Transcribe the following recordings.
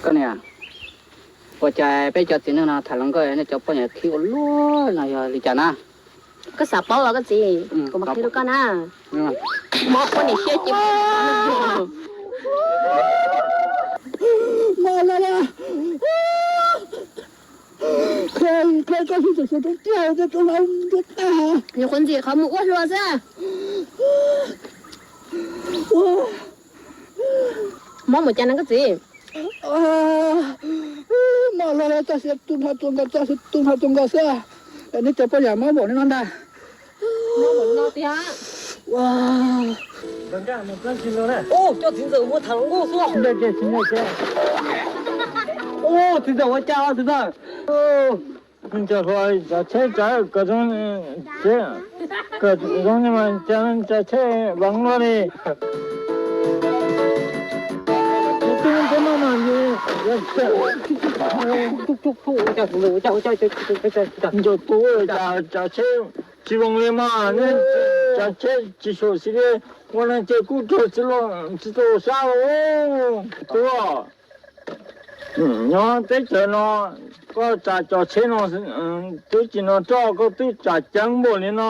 Koj niam, ua cas peb cov txiv neej no tham hluas nkauj nej cov poj niam khib ua luaj no yog li cas na? Koj xav paub los koj txiv, kuv mam qhia rau koj na. Mob poj niam siab ces, mas los, qhia qhia koj xwb txawm xyov rau tiag, rau hlau rau tag. Nyuam qhuav ntxim qhov mus ua hluas xwb. Mob mus cas no koj txiv? Mas los txog xyov tus hluas tus nkaus, txog xyov tus hluas tus nkaus xwb. Neb cov poj yam mob npaum li no ntag. Mob npaum no tiag. Ua, coj txiv ntxawm mus tham hluas nkauj xwb. Ua, txiv ntxawm ua cas txiv ntxawm? Cov hluas tsav tsheb tsav kom zoo, kom zoo mas tsav tsheb vas luaj li. Nco tu, tsav tsheb tsis zoo li mas, nej tsav tsheb tsis xyuam xim li, ua neeg ces kuj raug txiv txoj sab los. Tuaj, nyob teb chaws no, koj tsav cov tsheb no twb tsis no roj, koj twb tsav ceev npaum li no.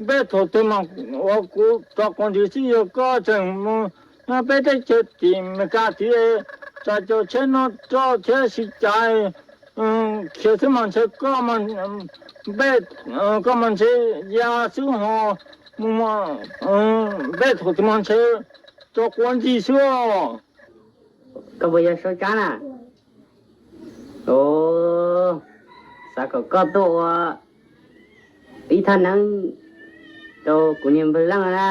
Npej thaum twg mas ua kuv tso quav ntsws xwb, yog koj tseem mus nyob peb teb chaws tim Meskas tid, tsav cov tsheb no roj thiab sib cav khiav xwb mas ntshe koj, npej, koj mas ntshe ya xwb ho mus, npej thaum twg mas ntshe tso quav ntsws xwb. Koj puas yog Saub Tsab na? Xav kom koj tuaj ua ib thaj neeb rau kuv niag npawg Leej na.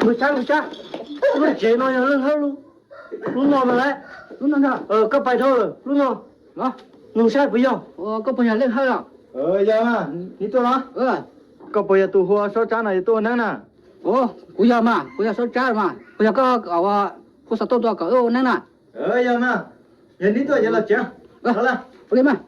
Npawg Tsab, npawg Tsab, lub tsev no yog leej hawb lub, lub no mas lawm. Lub no ntag. Koj pais dhau lawm, lub no. Nug saib puas yog. Koj puas yog leej hawb los? Yog, neb tuaj los? Koj puas yog tus hu ua Saub Tsab no yuav tuaj ua neeb na? Kuv yog mas, kuv yog Saub Tsab mas, puas yog koj hu xov tooj tuaj kom wb ua neeb na? Yog mas, yog neb tuaj ces los tsev. Ua li mas.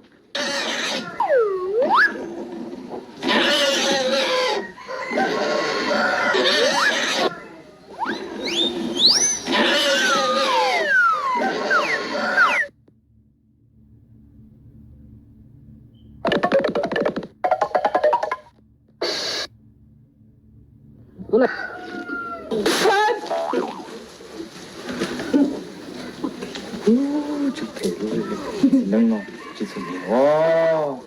Tsis phem lub neeb no, tsis txom nyem os.